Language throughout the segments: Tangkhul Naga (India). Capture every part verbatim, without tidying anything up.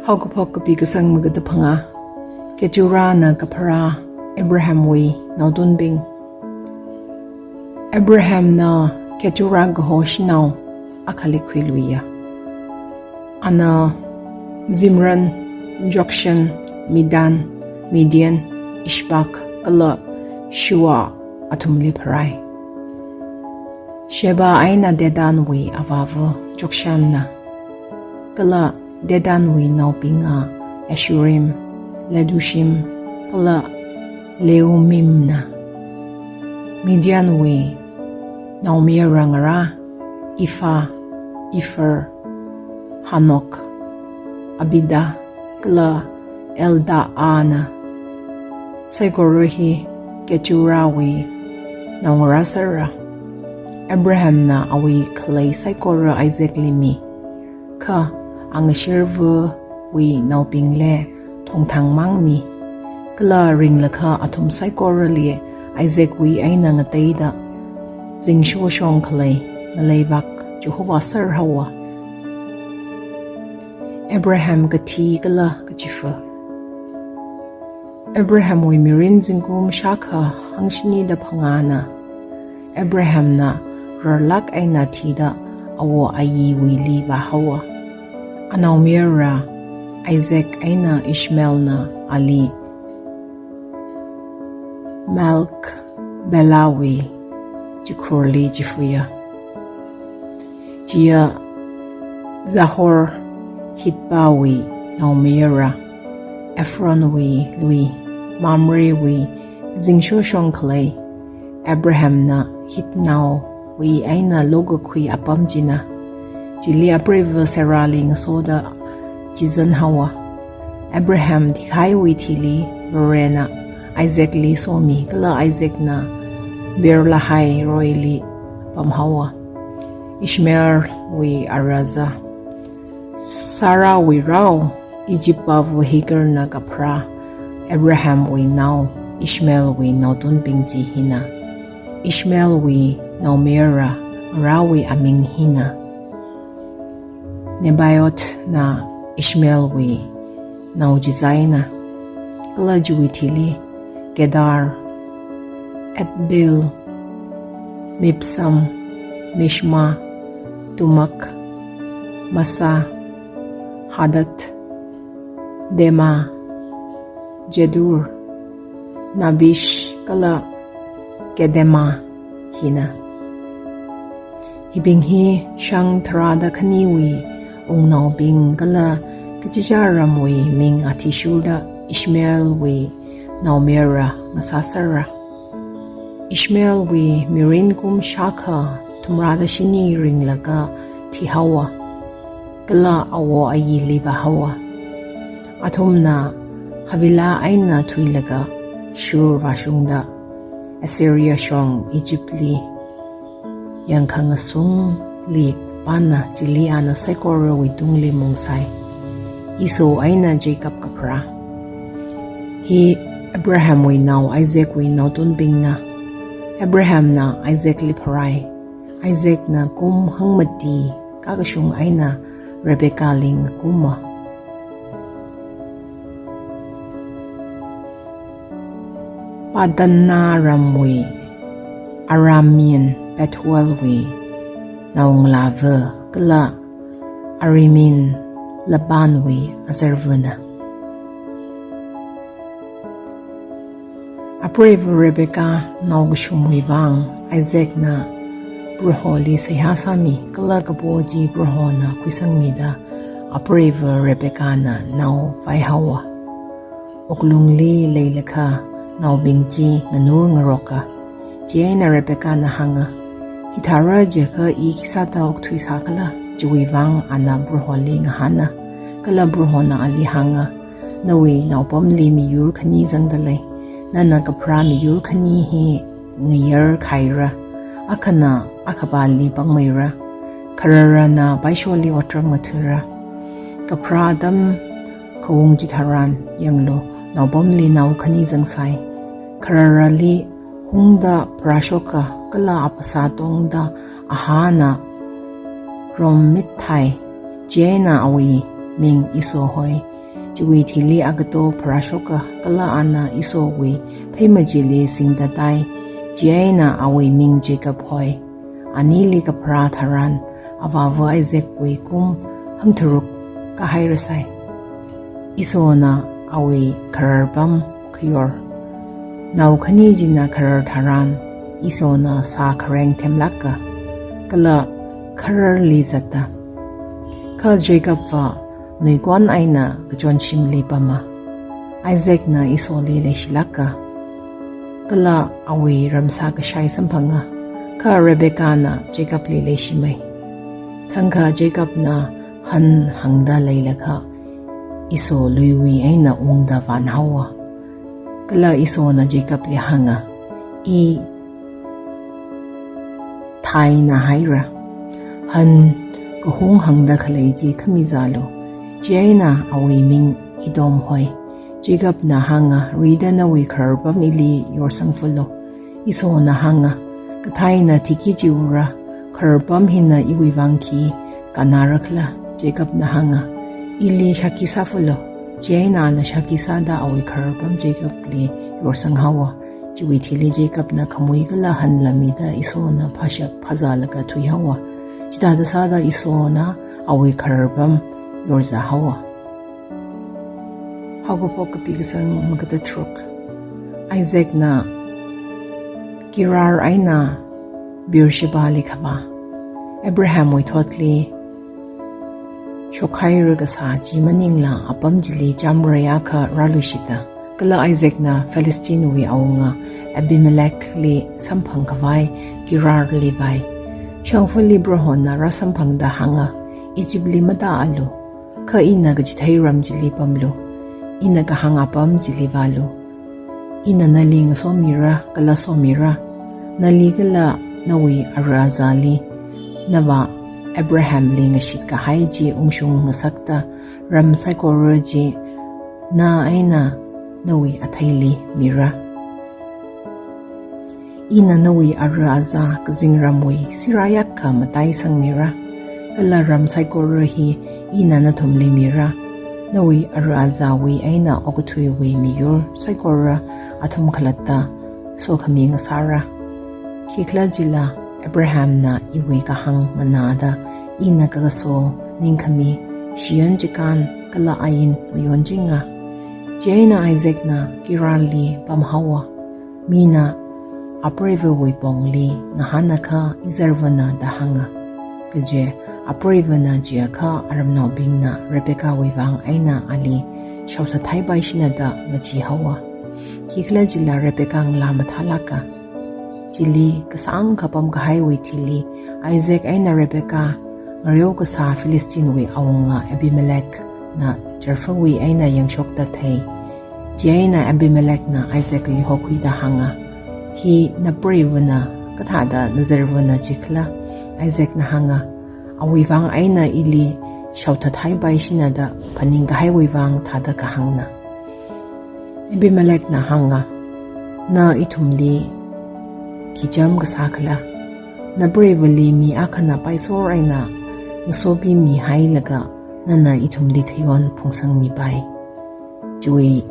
Haokaphok kapi kasang magada phangā. Keturahna kapharā Abrahamwui naotunbing. Abrahamna Keturah kaho shanao akhali khuiluiya. Ana Zimran, Jokshan, Medan, Midian, Ishbak kala Shua athumli pharai. Sheba eina Dedanwui avāva Jokshanna, kala Dedanwui naobinga Ashurim, Letushim kala Leumimna. Midianwui naomayara ngarā Ephah, Epher, Hanok, Abida kala Eldaahna. Saikora hi Keturahwui naongarā sera. Abrahamna awui khalei saikora Isaacli mi. Kha angashirvawui naobingli thongthang mang mi. Kala ringlakha athum saikorali Isaacwui eina ngateida zingshoshong khalei ngaleivak chihovā serhaowa. Abraham kathi kala kachifa. Abrahamwui mirin zingkum shākha hangshinida phangāna. Abrahamna rarlāk eina thida awo ayiwuili vāhaowa. Anaomayara Isaac eina Ishmaelna ali Machpelahwui chikhurli chifuya. Chiya Nahor Hitpawui naomayara Ephronwui lui Mamrewui zingshoshong khalei Abrahamna Hitnaowui eina lokakhui apam china. Chili apreiva Sarahli ngasoda chizanhaowa. Abraham thikhaiwui thili Varena Isaacli somi kala Isaacna Beer-lahai-roili pamhaowa. Ishmaelwui arazā. Sarahwui rao Egypt pava Hagarna kapharā Abrahamwui nao Ishmaelwui naotunbing chi hina. Ishmaelwui naomayara ngarāwui aming hina. Nebaiothna Ishmaelwui nao chizaina. Kala chiwui thili Kedar, Adbeel, Mibsam, Mishma, Tumak, Massa, Hadad, Tema, Jetur, Naphish kala Kedema hina. Hibing hi shang tharāda khaniwui wungnaobing kala kachichā ramwui ming athishurda Ishmaelwui naomayara ngasā sera. Ishmaelwui mirin kum shākha thumrāda shini ringlaga thihaowa. Kala awo ayili vāhaowa. Athumna Havilah eina thuilaga Shur vāshungda Assyria shong Egyptli yangkhangasungli pana chili ana saikorawui tungli mungsai. Esau eina Jacob kapharā. Hi Abrahamwui nao Isaacwui naotunbingna. Abrahamna Isaacli pharai. Isaacna kum hangmati kakashung eina Rebekahli ngakuma. Paddan-aram ramwui Aramean Bethuelwui naongalāva kala Aramean Labanwui azarvana. Apreiva Rebekah naokashungwui vang Isaacna Proholi seihā sāmi kala kapo chi Prohona khuisangmida apreiva Rebekahna nao vaihaowa. Wuklungli leilakha naobing chi nganur ngaroka. Chieina Rebekahna hānga, "Hithāra jiakha i khisāda okthui sākhala?" Chiwui vang ana Proholi ngahāna. Kala Prohona ali hānga, "Nawui naopamli miyur khani zangda lei. Nana kapharā miyur khani hi ngayar khaira. Akhana akhapāli pāngmeira. Khararana paisholi otram ngathara. Kapharā atam khaung chitharan yanglu, naopamli nao khani zangsai. Khararali hungda pharāshoka kala aphasā tongda ahāna rommitthai. Chieina awui ming Esau hoi. Chiwui thili agato pharāshoka, kala ana Esaowui pheima chili singda tai, chieina awui ming Jacob hoi. Anili kapharā tharan, avāva Isaacwui kum hangtharuk kāhairasai. Esauna awui khararpam khayor. Nao khani china kharar tharan, Esauna sā khareng themlāka, kala khararli zatta. Kha Jacobva nuikon eina kachonshimli pama. Isaacna Esauli leishilāka, kala awui ramsā kashai samphanga, kha Rebekahna Jacobli leishimei. Thangkha Jacobna han hāngda leilakha, Esau luiwui eina ungda vānhaowa. Kala Esauna Jacobli hānga, I thaina haira. Han kahung hāngda khalei chi khamizalu. Chieina awui ming Edom hoi. Jacobna hānga, Rida nawui khararpam ili yorsangfalu. Esauna hānga, Kathāina thiki chiura, khararpam hina iwui vang khi kannārakhala? Jacobna hānga, Ili shākhi sāfalu. Chieina ana shākhi sāda awui khararpam Jacobli yorsanghaowa. Chiwui thili Jacobna khamui kala hanla mida Esauna phāshap phāzālaga thuihaowa. Chithāda sāda Esauna awui khararpam yorzāhaowa. Haokaphok kapi kasang magada tharuk. Isaacna Gerar eina Beershebali khavā. Abrahamwui thotli shokhaira kasā chi maningla apam chili chamrei akha rāluishita. Kala Isaacna Philistinwui awunga Abimelechli samphang khavai Gerarli vai. Shongfali Prohona rāsamphangda hānga, Egyptli matāalu. Kha ina kachithei ram chili pamlu. Ina kahāng apam chili vālu. Ina nali ngasomira, kala somira. Nali kala nawui ara azali, navā Abrahamli ngashit kahai chi ungshung ngasakta, ram saikora chi na eina nawui atheili mira. Ina nawui ara aza kazingramwui sirayakha mataisangmira, kala ram saikora hi ina nathumli mira. Nawui ara azawui eina okathuiwui miyur saikora athum khalatta sokhami ngasāra. Khikhalajila Abrahamna iwui kahāng nganāda ina kakaso ningkhami, shiyan chikān kala ain mayonchingā. Chieina Isaacna Gerarli pamhaowa. Mina apreivawui pongli ngahānakha izarvana da hānga. Kaje apreivana jiakha aramnaobingna Rebekahwui vang eina ali shaothathaipaishina da ngacheehaowa. Khikhalajila Rebekah ngalā mathālāka. Chili kasāngkha pamkahaiwui thili Isaac eina Rebekah ngareo kasā Philistinwui awunga Abimelechna charfawui eina yangshokta thei. Chieina Abimelechna Isaacli hokhuida hānga, "Hi napreivana kathāda nazarvana jikhala?" Isaacna hānga, "Awui vang eina ili shaothathaipaishina da phaningkahaiwui vang thāda kahāngna." Abimelechna hānga, "Na ithumli khi chām kasā khala? Napreivali mi akhana paisor eina ngasobimihailaga nana ithumli khayon phungsangmipai." Chiwui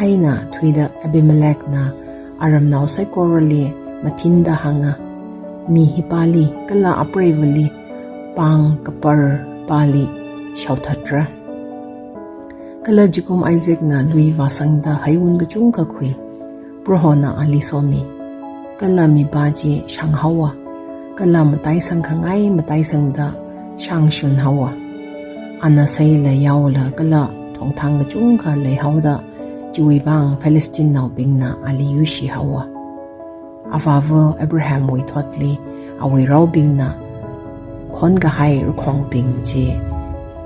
eina thuida Abimelechna aramnao saikorali mathinda hānga, "Mi hipāli kala apreivali pāng kaparpāli shaothatra." Kala jikum Isaacna lui vāsangda heiwun kachungkha khui. Prohona ali somi. Kala mipā chi shānghaowa. Kala mataisang khangai mataisangda shāngshunhaowa. Ana seila yaola kala thongthang kachungkha leihaoda, chiwui vang Philistinenaobingna ali yuishihaowa. Avāva Abrahamwui thotli awui raobingna khonkahai rakhongbing chi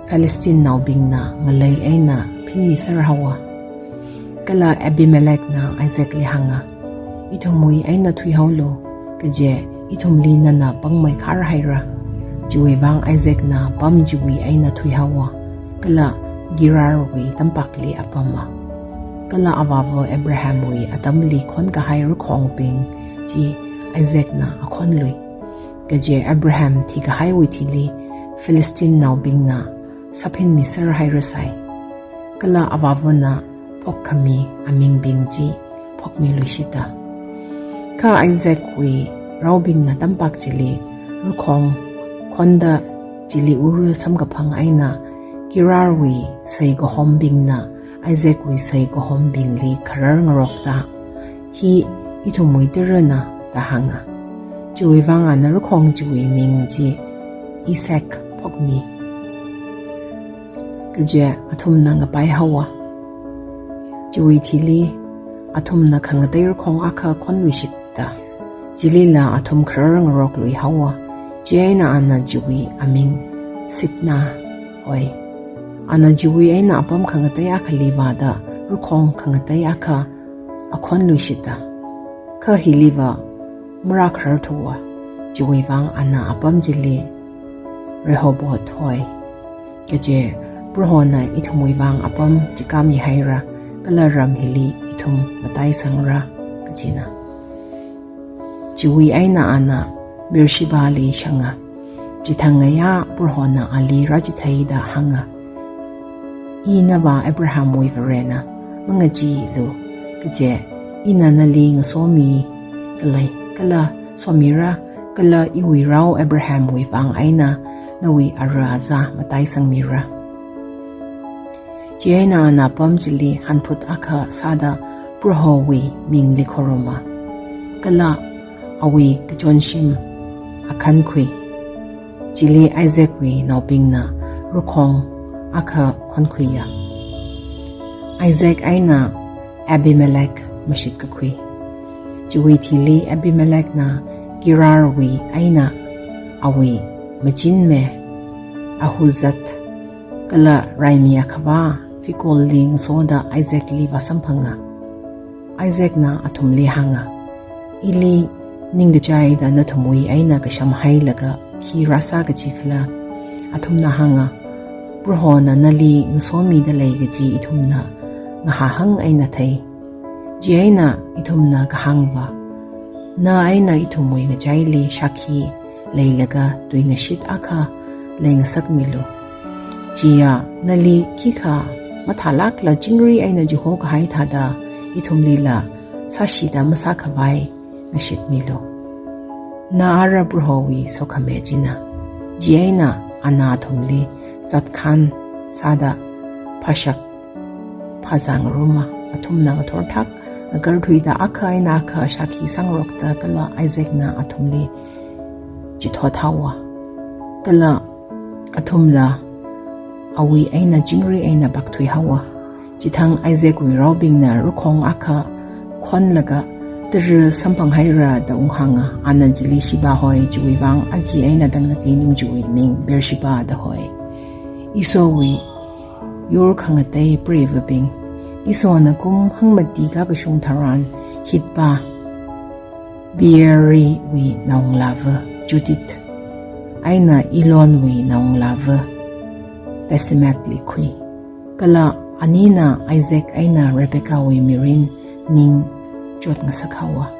Philistinenaobingna ngalei eina phinmiserhaowa. Kala Abimelechna Isaacli hānga, "Ithumwui eina thuihaolu, kaje ithumli nana pāngmeikhar haira." Chiwui vang Isaacna pam chiwui eina thuihaowa, kala Gerarwui tampakli apama. Kala avāva Abrahamwui atamli khonkahai rakhongbing chi Isaacna akhonlui. Kaje Abraham thikahaiwui thili Philistinenaobingna saphinmiser hairasai. Kala avāvana phokkhami amingbing chi phokmiluishita. Kha Isaacwui raobingna tampak chili rakhong khonda chili ura samkaphang eina Gerarwui seikahombingna Isaacwui seikahombingli kharar ngarokta, "Hi ithumwui tarana," da hānga. Chiwui vang ana rakhong chiwui ming chi Esek phokmi. Kaje athumna ngapai haowa. Chiwui thili athumna khangatei rakhong akha khonluishitta. Chilila athum kharar ngaroklui haowa. Chieina ana chiwui aming Sitnah hoi. Ana chiwui eina apam khangatei akhali vāda rakhong khangatei akha akhonluishitta. Kha hiliva marākhararthuwa. Chiwui vang ana apam chili Rehoboth hoi. Kaje, "Prohona ithumwui vang apam chikāmi haira, kala ram hili ithum mataisangra," kajina. Chiwui eina ana Beershebali shanga. Chithang ngayā Prohona ali rāchitheida hānga, "I navā Abrahamwui Varena, mangacheealu, kaje ina nali ngasomi khalei, kala somira, kala iwui rao Abrahamwui vang eina nawui ara azā mataisangmira." Chieina ana apam chili hanphut akha sāda Prohowui mingli khoruma. Kala awui kachonshim akhankhui. Chili Isaacwui naobingna rakhong akha khonkhuiya. Isaac eina Abimelech mashitkakhui. Chiwui thili Abimelechna Gerarwui eina awui machinme Ahuzzath kala raimi akhavā Phicolli ngasoda Isaacli vāsamphanga. Isaacna athumli hānga, "Ili ningkachaida nathumwui eina kasham hailaga khi rāsā kaji khala?" Athumna hānga, "Prohona nali ngasomida lei kaji ithumna ngahāhang eina thei. Chieina ithumna kahāngva, na eina ithumwui ngachaili shākhi leilaga tuingashit akha leingasakmilu. Chiya nali khikha mathālākla chingri eina chihokahai thāda ithumlila sāshida masākhavai ngashitmilu. Na ara Prohowui sokhame china." Chieina ana athumli zatkhan sāda phashak phazā ngaruma. Athumna ngathorthak ngakarthuida akha eina akha shākhi sāngarokta kala Isaacna athumli chithot haowa. Kala athumla awui eina chingri eina pakthui haowa. Chithang Isaacwui raobingna rakhong akha khonlaga, "Tara samphang haira," da unghānga. Ana chili Sheba hoi, chiwui vang aja eina tangda keinung chiwui ming Beersheba da hoi. Esauwui yur khangatei preivabing. Esauna kum hangmati kakashung tharan Hitpa Beeriwui naongalāva Judith eina Elonwui naongalāva Basemathli khui. Kala anina Isaac eina Rebeccawui mirin ning chotngasak haowa.